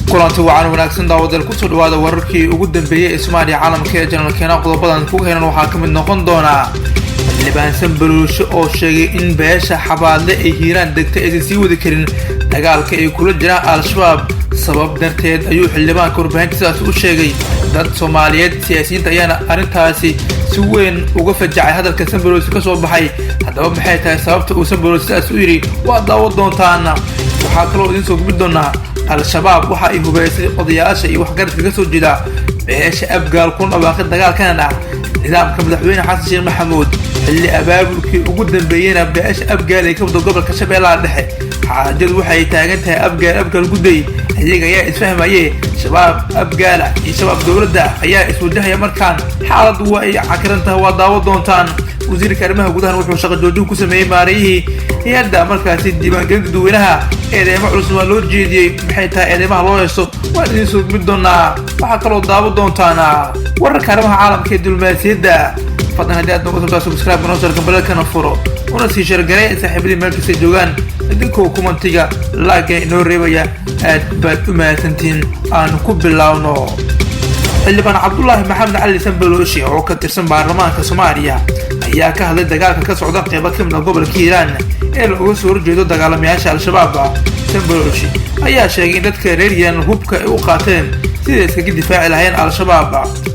Kulanti wacan wanaagsan daawadeel, kusoo dhawaada wararkii ugu dambeeyey ee Soomaaliya caalamka ee janalkeena. Qodobadan ku helan waxaa ka mid noqon doonaa Xildhibaan Sanbalooshe oo sheegay in beesha Xabaadle ay Hiiraan degtay aysan sii wadi karin dagaalka ay kula jiraan Al-Shabaab. Sabab darteed ayuu xildhibaanka warbaahinta sidaas u sheegay. Dad Soomaaliyeed, siyaasiyiinta ayaana arrintaasi si weyn uga fajacay hadalka Sanbalooshe ka soo baxay. Haddaba maxay tahay sababta uu Sanbalooshe sidaas u yidhi? Waa daawo doontaan. Waxaa kaloo idiin soo gubi doonaa Al-Shabaab waxa ay hubeysay odayaasha iyo waxgaradka ka soo jeeda beesha Abgaal, kuna dhawaaqay dagaalkana ah nidaamka madaxweyne Xasan Sheekh Maxamuud, xilli abaabulkii ugu dambeeyeyna beesha Abgaal ee ka wada gobolka Shabeellaha Dhexe. Xaajadu waxay taagan tahay Abgaal Abgaal gudday, iyaga ayaa isfahmaye. Shabaab Abgaala iyo shabaab dowladda ayaa iswajahaya markaan, xaaladdu waa ay cakiran tahay, waa daawo doontaan. Wasiirka arrimaha gudahan wuxuu shaqo joojin ku sameeyey maarayihii hay-adda markaasi diiwaangelinta dadweynaha. Eedeymo culus waa loo jeediyey. Maxay tahay eedeymaha loo heysto? Waan idiin soo gudbin doonaa. Waxaa kaloo daawo doontaana wararka arrimaha caalamka ee diblomaasiyadda. Fadlan haddii aad noga sabtaa, subscribe noo sar, gambalelkana furo, una sii share garee saaxiibadii meel kastay joogaan, idinkoo comment-iga like-ga inoo reebaya. Aad baad u mahadsantihiin. Aan ku bilaawno. Xildhibaan Cabdulaahi Maxamed Cali Sanbalooshi oo ka tirsan baarlamaanka Soomaaliya ayaa ka hadlay dagaalka ka socda qeybo ka mid ah gobolka Hiiraan ee looga soo horjeedo dagaalamayaasha Al-Shabaab. Sanbalooshi ayaa sheegay in dadka reer Hiiraan hubka ay u qaateen siday iskaga difaaci lahayeen Al-Shabaab,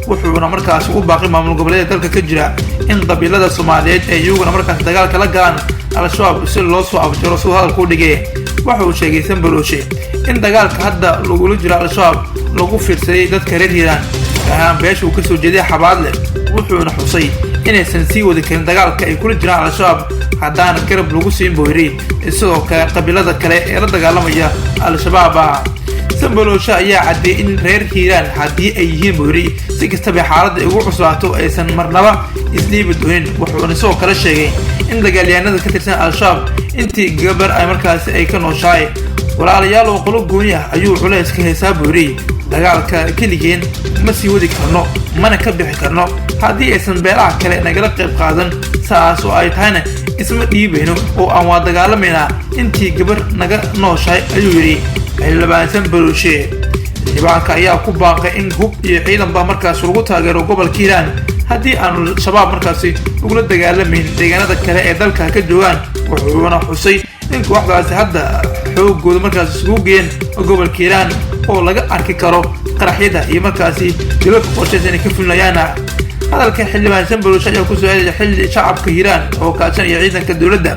wuxuuna markaasi u baaqay maamul goboleeda dalka ka jira in qabiilada Soomaaliyeed ee iyaguna markaas dagaalka la galaan Al-Shabaab si loo soo afjaro siduu hadalka u dhigay. Waxa uu sheegay Sanbaloshe in dagaalka hadda lagula jiro Al-Shabaab lagu fiirsaday dadka reer Hiiraan, gaar ahaan beesha uu kasoo jeeday Xabaadle, wuxuuna xusay inaysan sii wadi karin dagaalka ay kula jiraan Al-Shabaab haddaana garab lagu siin, buu yidhi, sidoo kale qabiilada kale ee la dagaalamaya Al-Shabaab. Sanbalooshe ayaa caddeeyay in reer Hiiraan haddii ay yihiin, buu yidhi, si kastaba xaaladda ay ugu cuslaato, aysan marnaba isdhiibi doonin. Wuxuuna sidoo kale sheegay in dagaalyahanada ka tirsan Al-Shabaab intii gabar ay markaasi ay ka nooshahay, walaalayaal oo qolo gooni ah ayuu culayska haysaa, buu yidhi. Dagaalka keligeen ma sii wadi karno, mana ka bixi karno haddii aysan beelaha kale nagala qayb qaadan. Saas oo ay tahayna isma dhiibayno oo aan waa dagaalamaynaa intii gabar naga nooshahay, ayuu yidhi xildhibaan Sanbalooshe. Xildhibaanka ayaa ku baaqay in hub iyo ciidanba markaasi lagu taageero gobolka Hiiraan haddii aanu Shabaab markaasi ugula dagaalamayn deegaanada kale ee dalka ka joogaan, wuxuuna xusay in kooxdaasi hadda xoogooda markaasi isugu geeyeen gobolka Hiiraan oo laga arki karo qaraxyada iyo markaasi dilalka qorshaysan inay ka fulinayaan. Hadalka xildhibaan Sanbalooshe ayaa kusoo aadaya xilli shacabka Hiiraan oo kaashanaya ciidanka dowladda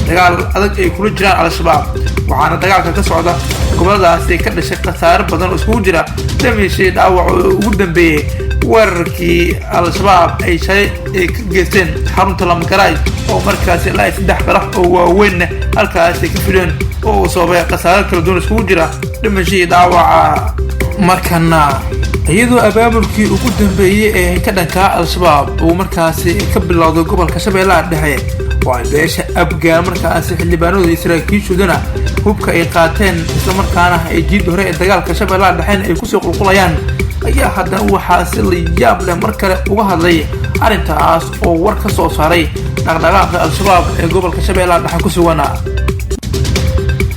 dagaal adag ay kula jiraan Al-Shabaab, waxaana dagaalka ka socda goboladaasi ka dhashay khasaare badan oo iskugu jira damishii dhaawac oo ugu dambeeyey weerarkii Al-Shabaab ay shalay ay ka geysteen xarunta Lamagaraay, oo markaasi ilaa saddex qarax oo waaweynna halkaasi ka fuleen oo uu sababay khasaare kala duwan iskugu jira dhimashii dhaawaca. Markana, iyadoo abaabulkii ugu dambeeyey ee ka dhankaa Al-Shabaab uu markaasi ka bilowday gobolka Shabeellaha Dhexe oo ay beesha Abgaal markaasi xildhibaanadooda iyo saraakiishoodana hubka ay qaateen, islamarkaana ay jiidda hore ee dagaalka Shabeellaha Dhexena ay kusii qulqulayaan, ayaa haddana waxaa si la yaab leh mar kale uga hadlay arrintaas oo war ka soo saaray dhaqdhaqaaqa Al-Shabaab ee gobolka Shabeellaha Dhexe ku sugan.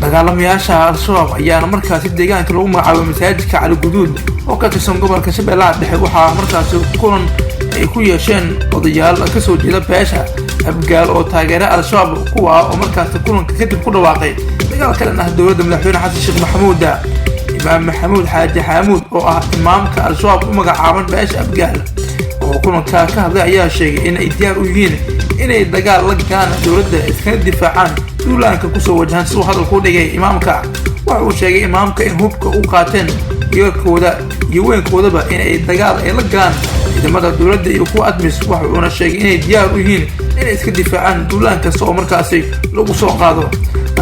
Dagaalamayaasha Al-Shabaab ayaana markaasi deegaanka lagu magacaabay masaajidka Cali Guduud oo ka tirsan gobolka Shabeellaha Dhexe waxaa markaasi kulan ay ku yeesheen odayaal kasoo jeeda beesha Abgaal oo taageera Al-Shabaab, kuwa oo markaasi kulanka kadib ku dhawaaqay dagaal ka dhan ah dowladda madaxweyne Xasan Sheekh Maxamuud. Imaam Maxamuud Xaaji Xaamuud oo ah imaamka Al-Shabaab u magacaaban beesha Abgaal oo kulankaa ka hadlay ayaa sheegay in ay diyaar u yihiin inay dagaal la galaan dowladda, iskana difaacaan duulaanka kusoo wajahan, siduu hadalku u dhigay imaamka. Waxa uu sheegay imaamka in hubka u qaateen yarkooda iyo weynkoodaba in ay dagaal ay la galaan ciidamada dowladda iyo kuwa ATMIS, waxa uuna sheegay inay diyaar u yihiin inay iska difaacaan duulaan kasta oo markaasi lagu soo qaado.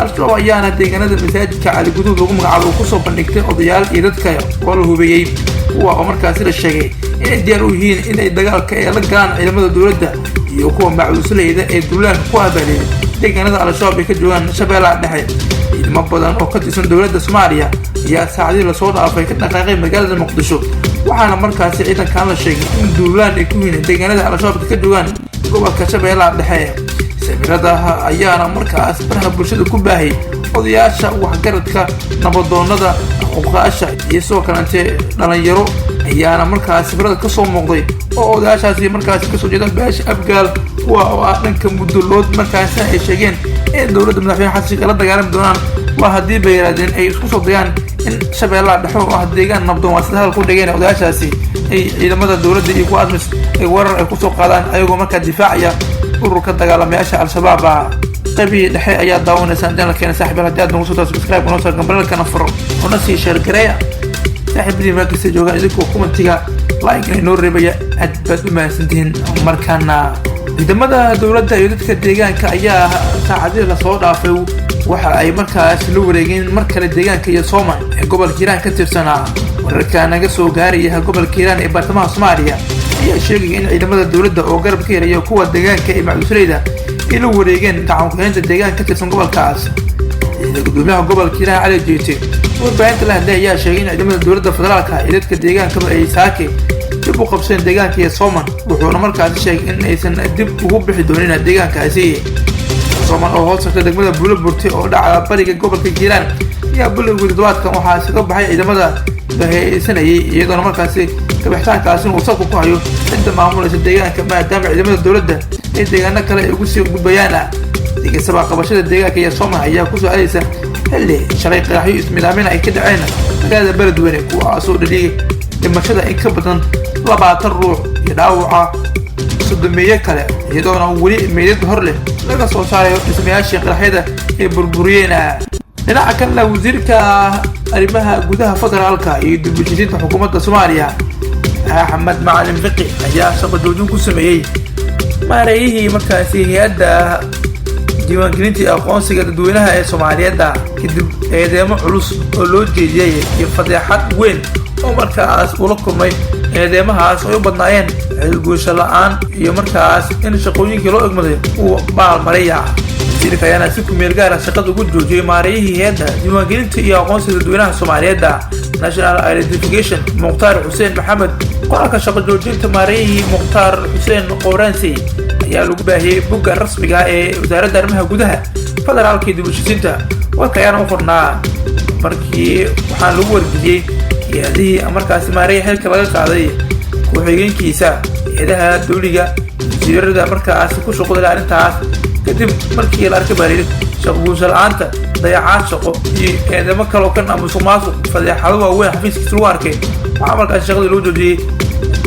Al-Shabaab ayaana deegaanada masaajidka Cali Guduud lagu magacaabo kusoo bandhigtay odayaal iyo dadka oo la hubeeyey, kuwa oo markaasi la sheegay inay diyaar u yihiin inay dagaalka ay la galaan ciidamada dowladda iyo kuwa macuusleyda ee duulaanka ku abaaliyay deegaanada Al-Shabaab ay ka joogaan Shabeellaha Dhexe. Ciidamo badan oo ka tirsan dowladda Soomaaliya ayaa saacadii lasoo dhaafay ka dhaqaaqay magaalada Muqdisho, waxaana markaasi ciidankan la sheegay in duulaan ay ku yihiin deegaanada Al-Shabaab ka joogaan gobolka Shabeellaha Dhexe. Sawirada ayaana markaas baraha bulshada ku baahayay odayaasha waxgaradka, nabadoonada, cuqaasha Iyo sidoo kalente dhalinyaro ayaana markaas sawirada kasoo muuqday oo odayaashaasi markaasi kasoo jeeda beesha Abgaal, kuwa oo ah dhanka Mudulood, markaasina ay sheegeen in dowladda madaxweyne Xasan Sheekh ay la dagaalami doonaan, waa haddii bay yidhahdeen ay isku soo dayaan in Shabeellaha Dhexe oo ah deegaan nabdoon, waa sida hadal ku dhigeen odayaashaasi, ay ciidamada dowladda iyo kuwa ATMIS ay weerar ay kusoo qaadaan, ayagoo markaa difaacaya ururka dagaalamayaasha Al-Shabaab. Qaybihii dhexe ayaa daawanaysaan channelkeena, saaxiib. Haddii aad nagu soo taa, subscribe noo saar, gambalalkana furo, una sii share gareeya saaxiibadii meel kasta joogaan, idinkoo commentiga like inoo reebaya. Aad baad u mahadsantihiin. Markaana ciidamada dowladda iyo dadka deegaanka ayaa saacadihii lasoo dhaafay waxa ay markaas la wareegeen mar kale deegaanka iyo Sooma ee gobolka Hiiraan ka tirsanaa. Wararka naga soo gaaraya gobolka Hiiraan ee bartamaha Soomaaliya ayaa sheegaya in ciidamada dowladda oo garab ka helaya kuwa deegaanka ee macusleyda ay la wareegeen gacan ku-haynta deegaanka ka tirsan gobolkaas. Gudoomiyaha gobolka Hiiraan Cali Jeete, warbaahinta la hadlay, ayaa sheegay in ciidamada dowladda federaalka iyo dadka deegaankaba ay saake dib u qabseen deegaanka iyo Sooman, wuxuuna markaasi sheegay in aysan dib ugu bixi doonin deegaankaasi. Sooman oo hoos tagta degmada Buulo Burte oo dhaca bariga gobolka Hiiraan ayaa bilowgii toddobaadkan waxaa isaga baxay ciidamada bahaysanayay, iyadoona markaasi kabixitaankaasina uu salka ku hayo cidda maamulaysa deegaanka, maadaama ciidamada dowladda ay deegaano kale ay ugu sii gudbayaan. Degasaba qabashada deegaanka iyo Sooman ayaa kusoo aadaysa xilli shalay qaraxyo ismidaamina ay ka dhaceen magaalada Beledweyne, kuwaasoo dhaliyay dhimashada in ka badan 20 ruux iyo dhaawaca 30meeyo kale, iyadoona weli meydad hor leh laga soo saarayo dhismayaashii qaraxyada ay burburiyeen. Dhinaca kalena, wasiirka arrimaha gudaha federaalka iyo dib u heshiisiinta xukuumadda Soomaaliya Axmed Macalin Fiqi ayaa shaqo joojin ku sameeyey maareeyihii markaasi hay-adda diiwaangelinta iyo aqoonsiga dadweynaha ee Soomaaliyeedda, kadib eedeemo culus oo loo jeediyey iyo fadeexad weyn oo markaas ula kulmay. Eedeemahaas ay u badnaayeen xilguusho la-aan iyo markaas in shaqooyinkii loo egmaday uu baalmaraya. Wasiirka ayaana si kumeel gaara shaqada ugu joojiyey maareeyihii hay-adda diiwaangelinta iyo aqoonsiga dadweynaha Soomaaliyeedda, National Identification, Mukhtaar Xuseen Maxamed. Qoraalka shaqo joojinta maareeyihii Mukhtaar Xuseen Qowraansi ayaa lagu baahiyey bogga rasmiga ah ee wasaaradda arrimaha gudaha federaalka iyo dib u heshiisiinta. Warka ayaana u qornaa: markii waxaan lagu wargeliyey hay-adihii markaasi maareeya xilka laga qaaday, ku-xigeenkiisa, hay-adaha dawliga, wasiirada markaasi ku shuqulay arrintaas, kadib markii la arkay baa shaqoguusha la-aanta, dayacaad shaqo iyo eedamo kale oo kan musuq maasuq, fadeexado waaweyn xafiiskiisa lagu arkay, waxaa markaasi shaqadii loo joojiyey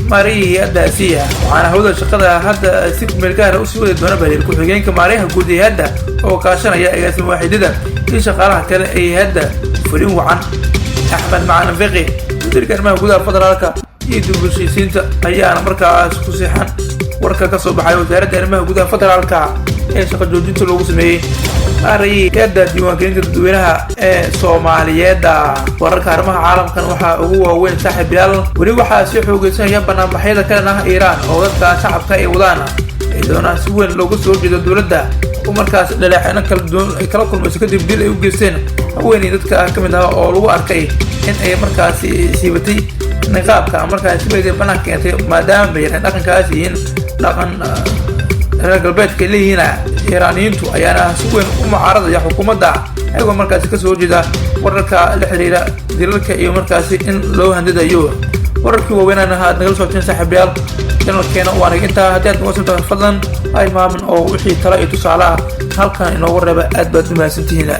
maareeyihii hay-addaasi. Waxaana hawada shaqada hadda si kumeel gaara usii wadi doona baa layidhi ku-xigeenka maareeyaha guud ee hay-adda oo kaashanaya agaasima waaxidada iyo shaqaalaha kale ee hay-adda. Fulin wacan. Axmed Macalin Fiqi, wasiirka arrimaha gudaha federaalka iyo dib u heshiisiinta, ayaana markaas ku siixan warka ka soo baxay wasaaradda arrimaha gudaha federaalka ee shaqo joojinta loogu sameeyey maareeyihii hay-adda diiwaangelinta dadweynaha ee Soomaaliyeedda. Wararka arrimaha caalamkan waxaa ugu waaweyn, saaxiibayaal: weli waxaa sii xoogeysanaya banaanbaxyada kalena ah Iiraan oo dadka shacabka ay wadaan, iyadoona si weyn looga soo horjeedo dowladda oo markaas dhaleecino kala duwan ay kala kulmayso kadib dil ay u geysteen haweeney dadka ka mid ah oo lagu arkay in ay markaasi siibatay niqaabka, markaasi sibeedii banaanka keentay, maadaama bay dhaqankaas yihiin dhaqan reer galbeedka ay leeyihiin. Iiraaniyiintu ayaana si weyn u mucaaradaya xukuumadda, ayagoo markaasi kasoo horjeeda wararka la xiriira dilalka iyo markaasi in loo handadayo. Wararkii waaweynaan aad nagala socoteen, saaxiibayaal, channelkeena waana intaa. Haddii aad nagu cusubtahay, fadlan ha imaamin oo wixii tala iyo tusaale ah halkan inoogu reeba. Aad baad u mahadsantihiin.